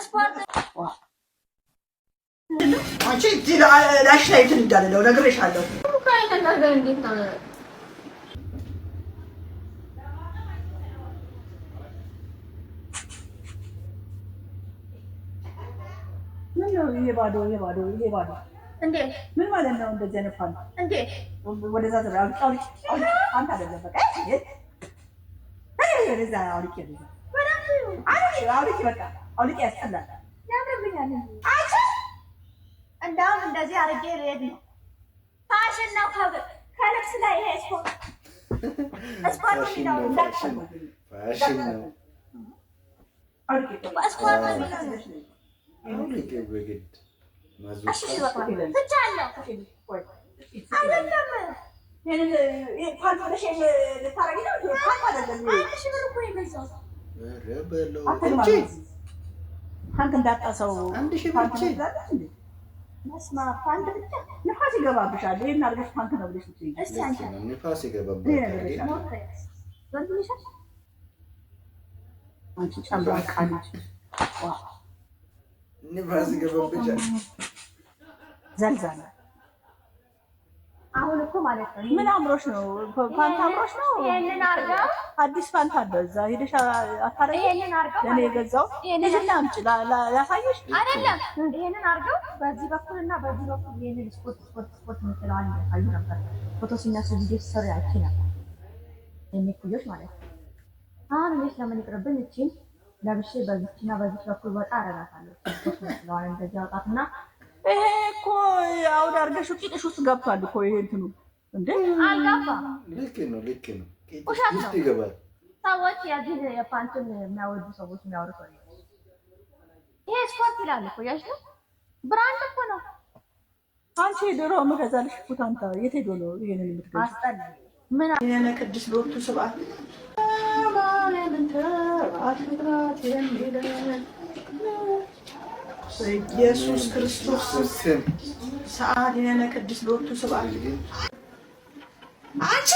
ስፖርት አንቺ እዚህ ላሽ ላይ እንትን እንዳልለው ነግሬሻለሁ። ነገር እንዴት ነው? ምን ነው ይሄ ባዶ፣ ይሄ ባዶ፣ ይሄ ባዶ እንዴ? ምን ማለት ነው? እንደዚህ አይነት ፓንት እንዴ? ወደዛ ዘ አውልቂ፣ አውልቂ፣ አውልቂ። አንተ አይደለም በቃ ይሄ ወደዛ አውልቂ፣ ወደዛ አውልቂ፣ አውልቂ፣ በቃ አውልቂ። ያስጠላል። ያምርብኛል። አንቺ እንደውም እንደዚህ አድርጌ ልሄድ ነው። ፋሽን ነው ከልብስ ላይ ይሄ ስፖርት ስፖርት ፋሽን የሚለው ነው፣ ፋሽን ፋሽን ነው። አውልቂ። ስፖርት የሚለው ነው። አውልቂ በግድ እሺ ማዞር በቃ ትቻለሁ። አይደለም። ይሄንን ይሄ ፓንት ብለሽ ልታረጊ ነው? ይሄ ፓንት አይደለም። ይሄ 1000 ብር እኮ ነው የገዛሁት። ኧረ በለው አትልማ። እቺ ፓንት እንዳጣ ሰው 1000 ብር ፓንት እቺ ትላለች እንዴ? መስማ ፓንት ብቻ። ንፋስ ይገባብሻል። ይሄን አድርገሽ ፓንት ነው ብለሽ ስትይ እስቲ አንቺ ልክ ነው። ንፋስ ይገባባታል ግን ሞክሪ። ወንድምሽ አንቺ ጨምላቃ ልጅ ዋ ንፋስ ይገባብሻል። ዘልዛላ አሁን እኮ ማለት ነው ምን አምሮሽ ነው? ፓንት አምሮሽ ነው? ይሄንን አድርገው አዲስ ፓንት አለ እዛ ሄደሽ አታረጊ? ይሄንን አድርገው ለእኔ ማለት ነው። የገዛው ይሄንን ልጅና አምጪ ላሳየሽ። አይደለም፣ ይሄንን አድርገው በዚህ በኩል እና በዚህ በኩል ይሄንን ስፖርት ስፖርት ስፖርት የምትለዋን ያሳዩ ነበር። ፎቶ ሲነሱ ቪዲዮ ሲሰሩ አይቼ ነበር። የኔ ኩዮች ማለት ነው። አሁን እኔ ስለምን ይቅርብኝ፣ እቺን ለብሼ በዚችና በዚች በኩል ወጣ አደርጋታለሁ። ስፖርት የምትለዋን እንደዚህ አውጣትና ይሄ እኮ አውድ አድርገሽው ቂጥሽ ውስጥ ገብቷል እኮ ይሄ እንትኑ እንዴ። አልገባም። ልክ ነው፣ ልክ ነው። ቂጥ ውሸት ውስጥ ነው። ይገባል። ሰዎች የዚህ የፓንቱን የሚያወዱ ሰዎች የሚያወሩ ሰው ይሄ ስፖርት ይላል እኮ ያሽ ነው። Brand እኮ ነው። አንቺ ድሮ የምገዛልሽ ቡታንታ የት ሄዶ ነው ይሄንን የምትገዢው? አስጠላ ምን የነ ቅድስት ሎቱ ስብሐት ኢየሱስ ክርስቶስ ስም ሰዓት የነ ቅድስት ሎቱ ስብሐት። ግን አንቺ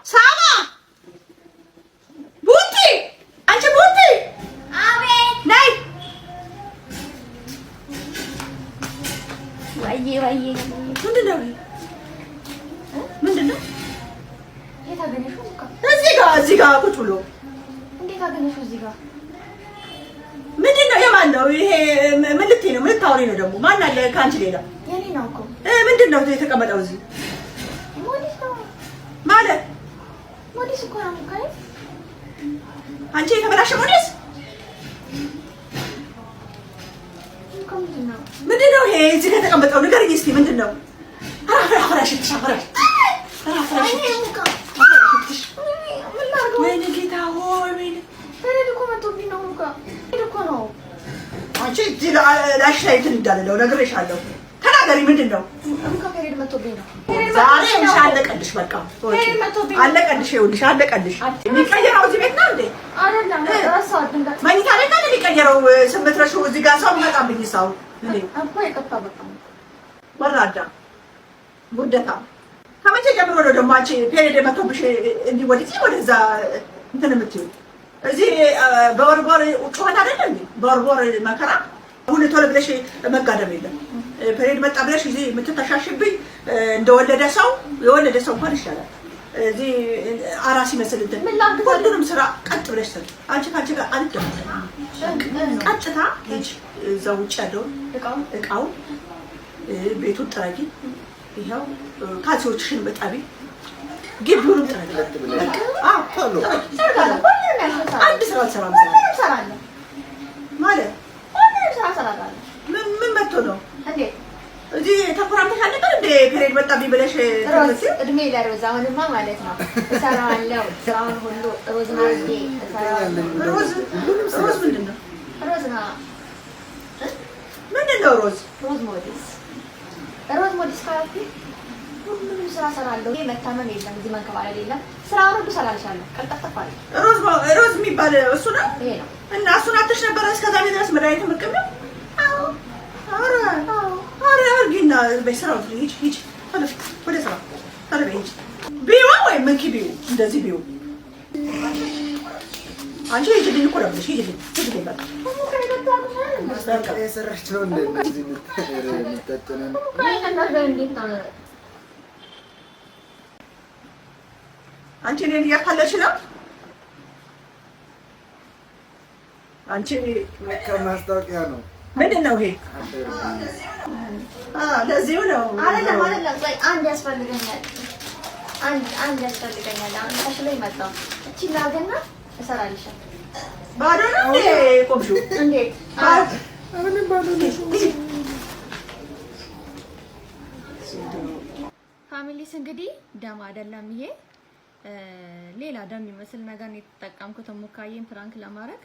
ሳማ ቡቲ፣ አንቺ ቡቲ። አቤት። ነይ። ወይዬ ወይዬ። ምንድን ነው ይሄ? ምንድን ነው? የት አገኘሽው? ሙካ እዚህ ጋር ቁጭ ብሎ። እንዴት አገኘሽው እዚህ ጋር? ምንድን ነው? የማን ነው ይሄ? ምን ልትይ ነው? ምን ልታወሪ ነው ደግሞ? ማን አለ ከአንቺ ሌላ? የኔ ነው እኮ። ምንድን ነው የተቀመጠው እዚህ? ሞዲስ ነው። ማለት? ሞዲስ እኮ ነው ሙካዬ። አንቺ የተበላሸ ሞዴስ። ሙካ ምንድን ነው? ምንድን ነው ይሄ እዚህ ጋር የተቀመጠው? ንገሪኝ እስኪ ምንድን ነው? ኧረ አፈር አፈር አሽትሽ፣ አፈር ኧረ አፈር ወይኔ አሽትሽ። ሙካ። አፈር አሽትሽ። ምን ላድርገው? ወይኔ ጌታ ሆይ ወይኔ። Period እኮ መጥቶብኝ ነው ሙካ። Period እኮ ነው። አንቺ እዚህ ላሽ ላይ እንትን እንዳልለው ነግሬሻለሁ። ተናገሪ፣ ምንድን ነው? ሙካ period መጥቶብኝ ነው። Period ዛሬ መጥቶብኝ ይኸውልሽ ነው። አለቀልሽ፣ በቃ Period መጥቶብኝ ነው። አለቀልሽ፣ ይኸውልሽ አለቀልሽ። የሚቀየረው እዚህ ቤት ነው እንዴ? አይደለም፣ ረሳሁት ድንገት። መኝታ ቤት ነው የሚቀየረው? ስምትረሺው እዚህ ጋር ሰው የሚመጣብኝ ሰው እኔ እኮ ይቅርታ በቃ። ወራዳ ውርደታ። ከመቼ ጀምሮ ነው ደግሞ አንቺ period መጥቶብሽ እንዲህ ወደዚህ ወደዛ እንትን የምትይው? እዚህ በወር በወር ጩኸት አይደለ እንዴ? በወር በወር መከራ። አሁን ቶሎ ብለሽ መጋደም የለም። Period መጣ ብለሽ እዚህ የምትተሻሽብኝ እንደወለደ ሰው፣ የወለደ ሰው እንኳን ይሻላል። እዚህ አራስ ይመስል እንትን ምን ላድርግ? ሁሉንም ስራ ቀጥ ብለሽ ስሪ። አንቺ ከአንቺ ጋር አልደመጥም። ቀጥታ ሂጅ እዛ ውጭ ያለውን እቃውን እቃውን ቤቱን ጥረጊ። ይኸው ካልሲዎችሽን እጠቢ፣ ግቢውንም ጥረጊ። ቀጥ ብለሽ በቃ አዎ፣ ቶሎ። ጥረጊ። እጠርጋለሁ። ሁሉንም ያልኩት አንድ ስራ አልሰራም ዛሬ። ሁሉንም እሰራለሁ። ማለት? ሁሉንም ስራ እሰራለሁ። ምን ምን መጥቶ ነው? እንዴት? እዚህ ተኮራምተሽ አልነበር እንደ period መጣብኝ ብለሽ? ሮዝ፣ እድሜ ለሮዝ። አሁንማ ማለት ነው እሰራዋለሁ። ስራውን ሁሉ ሮዝ ነው አድርጌ እሰራዋለሁ። ሮዝ ሮዝ ምንድን ነው? ሮዝ ነው። ምንድን ነው ሮዝ? ሮዝ ሞዴስ፣ ሮዝ ሞዴስ ካልኩኝ ሁሉንም ስራ እሰራለሁ። ይሄ መታመም የለም፣ እዚህ መንከባለል የለም። ስራውን ሁሉ እሰራልሻለሁ። ቀልጠፍጠፍ አለ። ሮዝ ሮዝ የሚባል እሱ ነው? ይሄ ነው። እና እሱን አጥተሽ ነበረ እስከ ዛሬ ድረስ መድኃኒት የምትቀሚው? አዎ። ኧረ አዎ። ኧረ አድርጊና በይ ስራው። ሂጂ ሂጂ፣ ቶሎ ወደ ስራ ቶሎ በይ። እንደዚህ ቢው አንቺ ሂጂልኝ እኮ ነው የምልሽ። ሂጂልኝ፣ ሂጂልኝ በቃ። ማስታወቂያ የሰራች ነው እንደ እንደዚህ የምታጨናንቅ። አንቺ እኔን እያታለልሽ ነው። አንቺ ለካ ማስታወቂያ ነው። ምንድን ነው ይሄ? ለዚሁ ነው። አይደለም አይደለም፣ ቆይ አንድ ያስፈልገኛል። አንድ አንድ ያስፈልገኛል። አሁን ተሽሎኝ መጣሁ። እቺ ላግና እሰራልሻለሁ። ባዶ ነው እንዴ ቆምሽው? እንዴት? አሁንም ባዶ ነው። Families እንግዲህ ደም አይደለም ይሄ፣ ሌላ ደም የሚመስል ነገር ነው የተጠቀምኩት ሙካዬን prank ለማድረግ።